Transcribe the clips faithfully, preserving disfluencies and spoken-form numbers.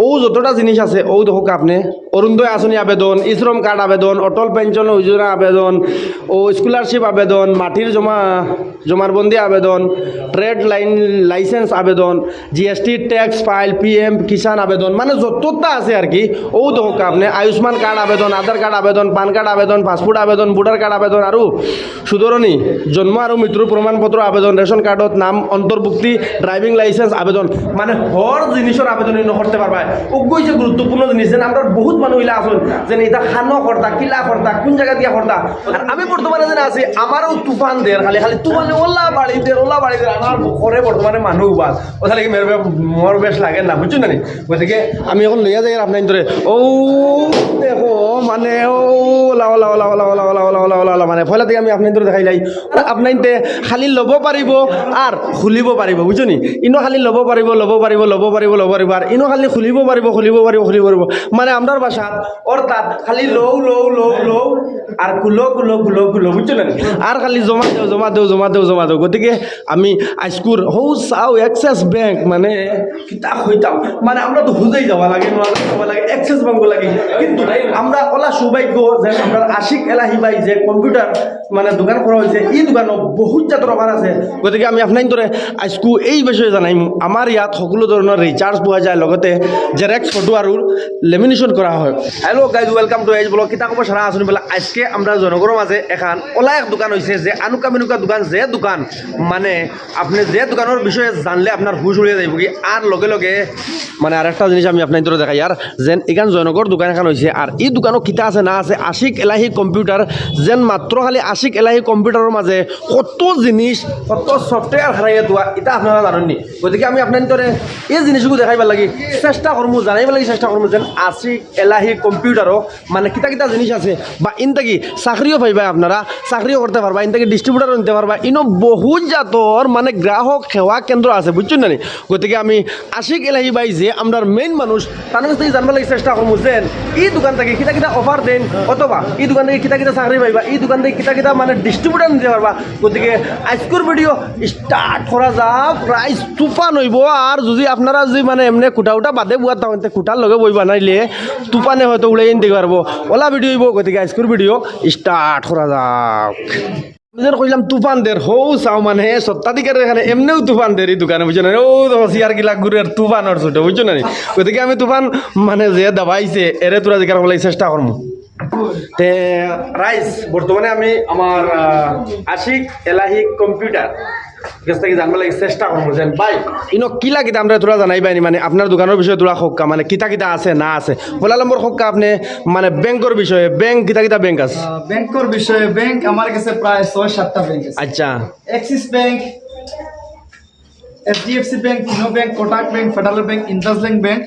অউ যতটা জিনিস আছে, অউ দেখউক্কা আপনে, অরুণোদয় আঁচনি আবেদন, ই-শ্রম কার্ড আবেদন, অটল পেনশন যোজনা আবেদন, অউ স্কলারশিপ আবেদন, মাটির জমা, জমারবন্দি আবেদন, ট্রেড লাইন, লাইসেন্স আবেদন, জিএসটি ট্যাক্স ফাইল, পিএম কিষাণ আবেদন, মানে যতটা আছে আর কি, অউ দেখউক্কা আপনে, আয়ুষ্মান কার্ড আবেদন, আধার কার্ড আবেদন, পান কার্ড আবেদন, পাসপোর্ট আবেদন, ভোটার কার্ড আবেদন, আরও সুধরণী, জন্ম আরও মৃত্যুর প্রমাণপত্র আবেদন, রেশন কার্ডত নাম অন্তর্ভুক্তি, ড্রাইভিং লাইসেন্স আবেদন, মানে হর জিনিসর আবেদন ইনো করতে পারবা। অগু অইছে গুরুত্বপূর্ণ জিনিস, যেন আমরার বহুত মানুষ ইলা আছইন, যেন ইতা খানো করতা, কিলা করতা, কুন জাগা দিয়া করতা। আর আমি বর্তমানে যেন আছি, আমারও তুফান দের, খালি, খালি তুফানে ওলা বাড়ি দের, ওলা বাড়ি দের, আমার ঘরে বর্তমানে মানুষ বাস। ওটা লাগি মেরে বে-, মোর বেশ লাগে না, বুঝছো না নি? গতিকে আমি অখন লইয়া যাইয়ার আপনাইনতরে। অউ দেখো, মানে, অউ, ওলা, ওলা, মানে, পয়লা থাকি আমি আপনাইনতরে দেখাইলাই। আর আপনাইনতে খালি লব পারিব আর খুলিব পারিব, বুঝছো নি? ইনো খালি লব পারিব, লব পারিব, লব পারিব, লব পারিব, আর ইনো খালি খুলিব পারিব, খুলিব পারিব, খুলিব পারিব। মানে, আমরার ভাষাত অর্থাৎ খালি লও, লও, লও, লও, আর খুলো, খুলো, খুলো, খুলো, বুঝছো না নি? আর খালি জমা দেও, জমা দেও, জমা দেও, জমা দেও। গতিকে আমি আইজকুর হউ চাও এক্সিস ব্যাংক, মানে, কিতা কইতাম, মানে, আমরা তো হুজেই যাওয়া লাগে, নোয়াখালী যাওয়া লাগে, এক্সিস ব্যাংক লাগে, কিন্তু আমরা ওলা সৌভাগ্য যে আমরা আশিক এলাহি ভাই যে কম্পিউটার, মানে, দোকান করা অইছে, ই দোকানো বহুত জাতর অফার আছে। গতিকে আমি আপনাইনতরে আইজকু এই বিষয়ে জানাইমু। আমার ইয়াত সকলো ধরনর রিচার্জ পাওয়া যায়, লগতে জেরক্স ফটো আর লেমিনেশন করা হয়। Hello guys, welcome to Edge Vlog। কিতা খবর সারা আছইন বেলা? আইজকে আমরা জয়নগরর মাঝে এখান ওলা এক দোকান অইছে যে আনুকা মিনুকা দোকান, যে দোকান, মানে, আপনে যে দোকানর বিষয়ে জানলে আপনার হুশ উড়িয়া যাইবো কি। আর লগে লগে, মানে, আরেকটা জিনিস আমি আপনাইনতরে দেখাইয়ার, যেন ইখান জয়নগর দোকান এখান অইছে, আর ই দোকানো কিতা আছে না আছে, আশিক এলাহি কম্পিউটার, যেন মাত্র খালি আশিক এলাহি কম্পিউটারর মাঝে কত জিনিস, কত সফটওয়্যার হারাইয়া দেওয়া, ইতা আপনারা জানইন নি। গতিকে আমি আপনাইনতরে ই জিনিসগু দেখাইবার লাগি চেষ্টা করমু, জানাইবার লাগি চেষ্টা করমু, যেন আশিক এলাহি কম্পিউটারও, মানে, কিতা কিতা জিনিস আছে, বা ইন থাকি চাকরিও পাইবা আপনারা, চাকরিও করতে পারবা, ইন থাকি ডিস্ট্রিবিউটারও নিতে পারবা। ইনো বহুত জাতর, মানে, গ্রাহক সেবা কেন্দ্র আছে, বুঝছইন না নি? গতিকে আমি আশিক এলাহি ভাই যে আমরার মেইন মানুষ, তান কাছ থাকি জানবার লাগি চেষ্টা করমু যেন ই দোকান থাকি কিতা কিতা অফার দেইন, অথবা ই দোকান থাকি কিতা কিতা চাকরি পাইবা, ই দোকান থাকি কিতা কিতা, মানে, ডিস্ট্রিবিউটার নিতে পারবা। গতিকে আইজকুর ভিডিও স্টার্ট করা যাউক। রাইজ তুফান অইবো। আর যদি আপনারা যদি, মানে, এমনে কুটা উটা বাদে বুয়াত থাকইন, তে কুটার লগে বই বানাইলে তুফানে হয়তো উড়াই আনতে পারবো। ওলা ভিডিও অইবো, গতিকে আইজকুর ভিডিও স্টার্ট করা যাউক। আমি যেন কইলাম তুফান দের, হউ চাও, মানে, সত্ত্বাধিকারর এখানে এমনেও তুফান দের ই দোকানে, বুঝছো না? অউ দেখো, চেয়ার গিলা ঘুরের তুফানর ছুটো, বুঝছো না নি? গতিকে আমি তুফান, মানে, যে দাবাইছে, এরে থুড়া জিকার করবার লাগি চেষ্টা করমু। তে রাইজ, বর্তমানে আমি আমার, আহ, আশিক এলাহি কম্পিউটার কাছ থাকি জানবার লাগি চেষ্টা করমু যেন ভাই, ইনো কিলা কিতা আমরারে থুড়া জানাইবায় নি, মানে, আপনার দোকানর বিষয়ে থুড়া কউক্কা, মানে, কিতা কিতা আছে না আছে। পয়লা নম্বর কউক্কা আপনে, মানে, ব্যাংকর বিষয়ে, ব্যাংক কিতা কিতা ব্যাংক আছে? আহ, ব্যাংকর বিষয়ে, ব্যাংক আমার কাছে প্রায় ছয় সাতটা ব্যাংক আছে। আচ্ছা। Axis bank, HDFC bank, Fino bank, Kotak bank, Federal bank, IndusInd bank,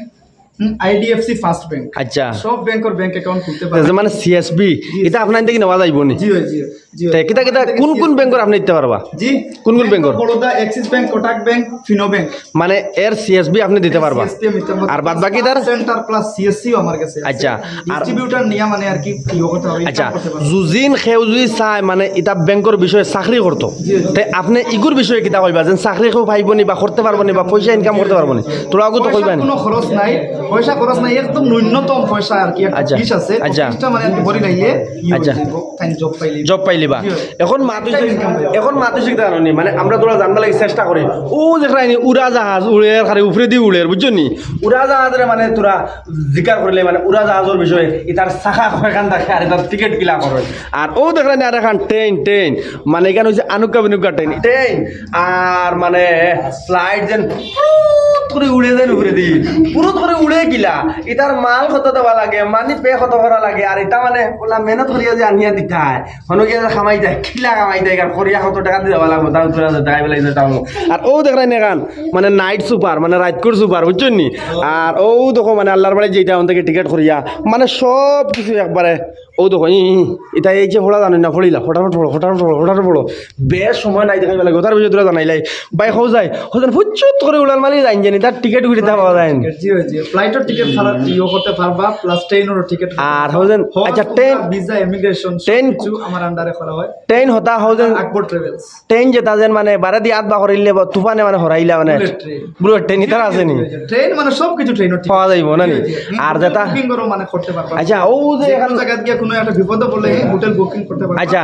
hmm, IDFC first bank. আচ্ছা। সব ব্যাংকর ব্যাংক অ্যাকাউন্ট খুলতে পারে। যে মানে সিএসবি, জি। ইতা আপনার থাকি নেওয়া যাইবো নি? জি, জি, জি। তে কিতা কিতা, কোন কোন ব্যাংকর আপনে দিতে পারবা? জি। কোন কোন ব্যাংকর? বরোদা, এক্সিস ব্যাংক, কোটাক ব্যাংক, ফিনো ব্যাংক। মানে এর সিএসবি আপনি দিতে পারবা? সিএসবি আমি দিতে পারবো। আর বাদ বাকি তার? সেন্টার প্লাস সিএসসিও আমার কাছে আছে। আচ্ছা, আর ডিস্ট্রিবিউটর নিয়া, মানে, আর কি, কি করতে হবে, আচ্ছা, ইনকাম করতে পারবো। যুদি কেউ যুদি চায়, মানে, ইতা ব্যাংকর বিষয়ে চাকরি করতো, জি, জি। তে আপনে ইগুর বিষয়ে কিতা কইবা? যেন চাকরি কেউ পাইবো নি বা করতে পারবো নি বা পয়সা ইনকাম করতে পারবো নি? থুড়া আগু তো পয়সা কইবা নি? কোনো খরচ নাই, পয়সা খরচ নাই, একদম ন্যূনতম পয়সা আর কি, একটা আচ্ছা, ফিস আছে, আচ্ছা। ফিসটা, মানে, আর কি, ভরি লাইলে ই আচ্ছা। হয়ে যাইবো, তাই জব পাইলে। জব পাইলিবা। জি। এখন মাত অইছে, ইনকাম অইবো। এখন মাত অইছে কিতা জানো নি? মানে, আমরা থুড়া জানবার লাগি চেষ্টা করি। অউ দেখরায় নি, উড়া জাহাজ উড়ের, খালি উপরেদি উড়ের, বুঝছো নি? উড়া জাহাজরে, মানে, থুড়া জিকার করলে, মানে, উড়া জাহাজর বিষয়ে, ইতার চাকা কয়খান থাকে আর ইতার টিকিট কিলা করে। আর অউ দেখরায় নি আরেকখান ট্রেন, ট্রেন, মানে, ইখান অইছে আনুকা বিনুকা ট্রেন, ট্রেন। আর, মানে, ফ্লাইট যেন ফুরুত করি উড়ে যেন উপরেদি, ফুরুত করি উড়ে কিলা, ইতার মাল কত দেওয়া লাগে, মানি পে কত করা লাগে, আর ইতা, মানে, ওলা মেহনত করিয়া যে আনিয়া দিতা অয়, হনো গিয়া যে কামাই যায়, কিলা কামাই যায়, আর করিয়া কত টেকা দিয়া দেওয়া লাগবো, তাও তোরা যে দেখাই বেলাই যে তাও। আর অউ দেখরায় নি এখান, মানে, নাইট সুপার, মানে, রাইতকুর সুপার, বুঝছো নি? আর অউ দেখো, মানে, আল্লার বাড়ি যেটা, অন থাকি টিকিট করিয়া, মানে, সব কিছু একবারে ও দেখো, ই, ই, ইতা এই যে পড়া জানইন না, পড়িলা, ফটাফট পড়ো, ফটাফট পড়ো, ফটাফট পড়ো। বেশ সময় নাই দেখাইবা লাগে, ওটার বিষয়ে তোরা জানাইলাই। ভাই, হউ যায়, হউ যেন ফুচুত করি উড়াল মারি যাইন জানি, তার টিকিট উকিট দেওয়া যায় না। জি, জি। ফ্লাইটর টিকিট ছাড়া ইয়ে করতে পারবা, প্লাস ট্রেইনরও টিকিট। আর হউ যেন, আচ্ছা, ট্রেইন, ভিসা, ইমিগ্রেশন, ট্রেইন, কিছু আমার আন্ডারে করা হয়। ট্রেইন হতা হউ যেন, আকবর ট্রাভেলস। ট্রেইন যেটা যেন মানে বারে দি আত বা করিলে বা তুফানে মানে হরাইলা মানে। Bullet train. বুলেট ট্রেইন ইতার আছে নি? ট্রেইন মানে সব কিছু ট্রেইনও ঠিক পাওয়া যাইব না নি? জি, জি। আর যেটা, বুকিং করো মানে করতে পারবা। আচ্ছা, ও যে যে এখন কোনো জায়গায় গিয়ে কোনো একটা বিপদে পড়লে হোটেল বুকিং করতে পারবা। আচ্ছা,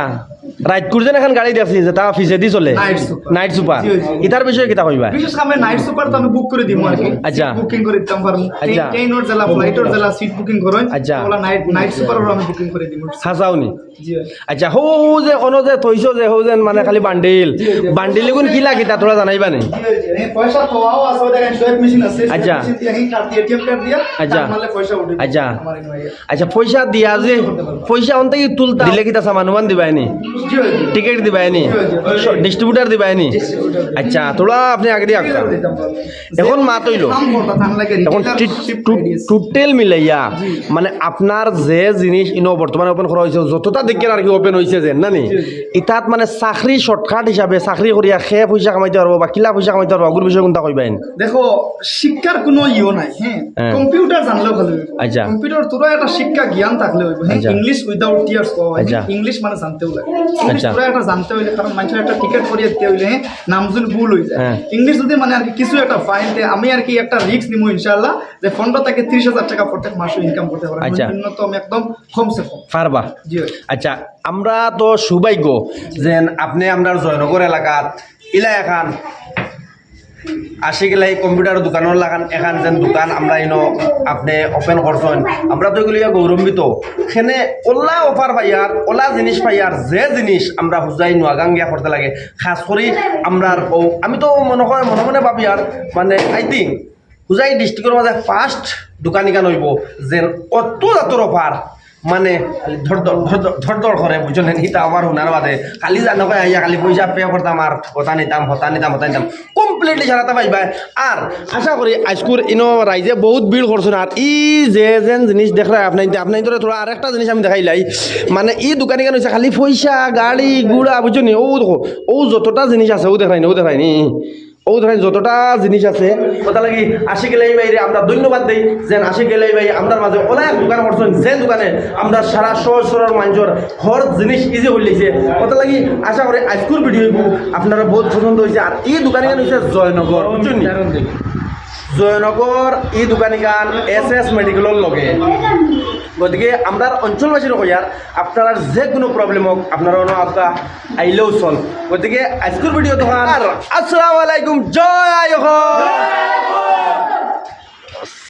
রাইত কুরজেন এখন গাড়ি দেখছি যেটা ফিসে দি চলে। Night super. Night super. জি, জি। ইতার বিষয়ে কিতা কইবা? বিশেষ করে আমি নাইট সুপার তো আমি বুক করে দিব আর কি। আচ্ছা। বুকিং করে দিতাম পারবো। আচ্ছা। ট্রেইনর জেলা, ফ্লাইটর জেলা, সিট বুকিং করুন। আচ্ছা। OLA night, night super OLA আমি বুকিং করে দিব। হাসাওনি? জি। আচ্ছা, হউ যে, অনো যে তৈছো যে, হউ যেন মানে খালি বান্ডিল। জি, জি। বান্ডিল গুণ কিলা কিতা তোরা জানাইবা নি? জি, জি। এই পয়সা তো আও আছে, দেখেন, সোয়েব মেশিন আছে। আচ্ছা। মেশিন দিয়ে এই কার্ড দিয়ে এটিএম কার্ড দিয়া, আচ্ছা। তার মানে পয়সা উঠে। আচ্ছা। আমার এখানে। আচ্ছা, পয়সা দিয়া যে, পয়সা অন থাকি তুলতা দিলে কিতা সামান উমান দিবায় নি? জি, জি। টিকিট দিবায় নি? জি, জি। ডিস্ট্রিবিউটার দিবায় নি? আচ্ছা, তোরা আপনি আগে দিয়া আক্কা। দিতাম পারবো। এখন মাত অইলো। কাম করতা, তার লাগে এখন retailer টি-, ship টু-, আইডিয়া। টোটাল মিলাইয়া মানে আপনার যে জিনিস ইনো বর্তমানে ওপেন করা হইছে, যতটা দেখিয়ার আর কি ওপেন হইছে যে, না নি? ইতাত মানে চাকরি শর্টকাট হিসাবে চাকরি করিয়া কে পয়সা কামাইতে পারবো বা কিলা পয়সা কামাইতে পারবো, ওগুর বিষয়ে কুনটা কইবাইন? দেখো, শিক্ষার কোনো ইয়ে নাই, হ্যাঁ। হ্যাঁ। কম্পিউটার জানলেও ভালো হইব। আচ্ছা। কম্পিউটার তোরা একটা শিক্ষা জ্ঞান থাকলে হইব, হ্যাঁ। আচ্ছা। ইংলিশ উইদাউট টিয়ার্স পাওয়া হয়। আচ্ছা। ইংলিশ মানে জানতে হইলে। ইংলিশ আচ্ছা। তোরা একটা জানতে হইলে, কারণ মানুষের একটা টিকিট করিয়ে দিতে হইলে, হ্যাঁ, নাম যদি ভুল হয়ে যায়। হ্যাঁ। ইংলিশ যদি মানে আর কি কিছু একটা ফাইন দেয়, আমি আর কি একটা রিস্ক নিব ইনশাআল্লাহ, যে পনেরো থেকে ত্রিশ হাজার টাকা প্রত্যেক মাসে ইনকাম করতে পারবো। আচ্ছা। ন্যূনতম একদম কমসে কম। পারবা? জি ভাই। আচ্ছা, আমরা তো সৌভাগ্য যেন আপনি আমরার জয়নগর এলাকাত ইলা এখান আশিক ইলাহি কম্পিউটার দোকানর লাখান এখান যেন দোকান আমরা ইনো আপনি ওপেন করছেন, আমরা তো এগুলি গৌরবান্বিত। এখানে ওলা অফার পাইয়ার, ওলা জিনিস পাইয়ার, যে জিনিস আমরা হুজাই নোয়াগাং গিয়া করতে লাগে, খাস করি আমরার ও, আমি তো মনে হয় মনে মনে ভাবিয়ার, মানে, আই থিঙ্ক হুজাই ডিস্ট্রিক্টর মাঝে ফার্স্ট দোকান ইখান হইব যেন অত জাতর অফার, মানে, খালি ধর ধর, ধর ধর, ধর ধর করে, বুঝলেন? ইটা আমার হুনার বাদে খালি জানো কয় আইয়া খালি পয়সা পে করতাম আর হতা নিতাম, হতা নিতাম, হতা নিতাম, কমপ্লিটলি সারাটা পাইবায়। আর আশা করি আজকুর ইনো রাইজে বহুত ভিড় করছেন। আর ই যে যেন জিনিস দেখরা আপনাইনতে, আপনাইনতরে থোড়া আরেকটা জিনিস আমি দেখাইলাই, মানে, ই দোকান ইখান হইছে খালি পয়সা, গাড়ি, ঘোড়া, বুঝছো নি? ও দেখো, ও যতটা জিনিস আছে, ও দেখরাইনি, ও দেখরাইনি। ও ধরেন যতটা জিনিস আছে, ওটা লাগি আশিক ইলাহি ভাইরে আমরা ধন্যবাদ দেই, যেন আশিক ইলাহি ভাই আমরার মাঝে ওলা এক দোকান করছেন, যে দোকানে আমরা সারা সহজ সরল মানুষর হর জিনিস ইজি হইলিছে। ওটা লাগি আশা করি আজকুর ভিডিও আপনারা বহুত পছন্দ হইছে। আর ই দোকান ইখান হইছে জয়নগর, বুঝছেন নি? জয়নগর ই দোকান ইখান এস এস মেডিকেলর লগে। গতিকে আমরার অঞ্চলবাসীর কইয়ার আপনারা যে কোনো প্রবলেম হোক, আপনারা অনো আইলেও চল। গতিকে আজকুর ভিডিও তো আর আসসালামু আলাইকুম, জয় আই অসম।